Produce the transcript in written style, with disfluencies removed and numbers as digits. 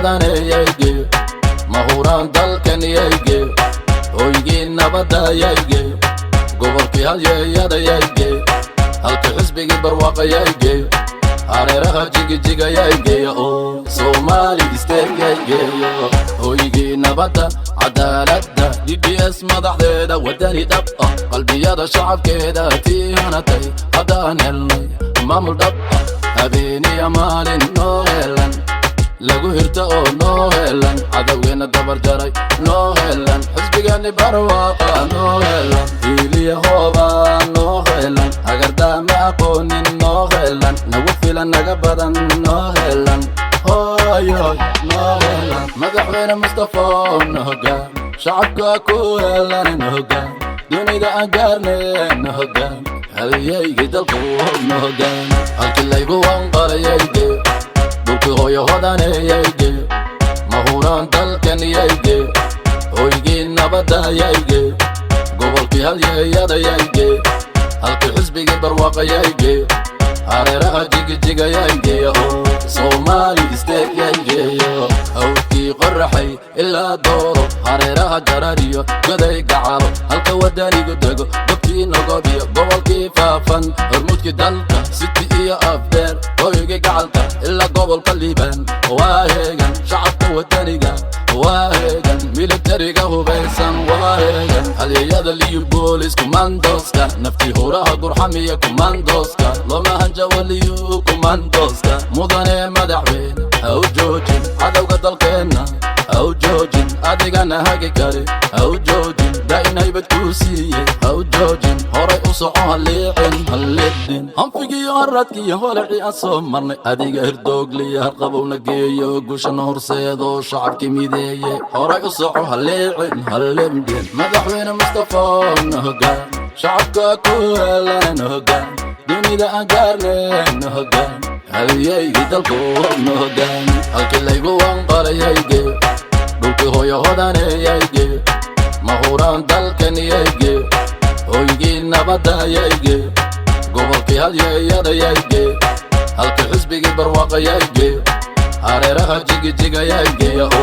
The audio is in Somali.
Hodaneyaygeyo, mahuraan dalkaniyaygeyo, hoygii nabadayaygeyo, gobolkii halyeeyadayaygeyo, halkii xisbigii barwaaqayaygeyo, hareeraha jigijigayaygeyo oo Soomaali isteegyaygeyo, hoygii nabadda, cadaaladda, DDS madaxdeeda, wadani dhab ah, qalbiyada shacabkeeda tii hanatay. Haddaan helnay maamul dhab ah, habeeniya maalin noo helan, lagu hirta oo noo helan, cadowgeenna dabar jaray noo helan, xisbigeenni barwaaqa noo helan, hiiliya hooba noo helan, hagardaama aqoonin noo helan, nagu filan, naga badan noo helan, hooyoy noo helan. Madaxweyne Mustafa, na hogaan, shacabka ku helan, na hogaan, dunida aan gaarne, na hogaan, halyaygii dalku, na hogaan. Halkii laygu wanqalayayge, dhulkii hooyo hodaneyayge, mahuraan dalkaniyayge, hoygii nabadayayge, gobolkii halyeeyadayayge, halkii xisbigii barwaaqayayge, hareeraha jigijigayaygeyo oo Soomaali isteegyaygeyo, hawdkii qoraxay ilaa Doolo, hareeraha Jarariyo Goday Gacalo, halka wadanigu dego, gobtii Nogobiyo, gobolkii Faafan, hormuudkii dalka, Siti iyo Afdeer, hoygii gacalka, ilaa gobolka Liibaan waa heegan, shacabka wadaniga waa heegan, militariga hubaysan waa heegan, halyeyada Liyu Boolis, kumandoska, naftii huraha gurxamiya, kumandoska looma hanjawaliyu, kumandoska. Mudane madaxweyne, ha u joojin cadowga dalkeenna, ha u joojin, adigana hagi kari, ha u joojin, daa'in haybad kuu siiyey, ha u joojin, horay u soco, halliicin, hallidhin hanfigiyo haradkiyo holacii aan soo marnay, adiga hirdoogliya, harqabowna geeyo, guushana horseedo, shacabkii mideeye, horay u soco, halliicin, hallibdhin. Madaxweyne Mustafa, na hogaan, shacabka ku helan, na hogaan, dunida aan gaarne, na hogaan, halyaygii dalku, na hogaan. Halkii laygu wanqalayayge, dhulkii hooyo hodaneyayge, mahuraan dalkaniyayge, hoygii nabadayayge, gobolkii halyeeyadayayge, halkii xisbigii barwaaqayayge, hareeraha jigijigayaygeya oo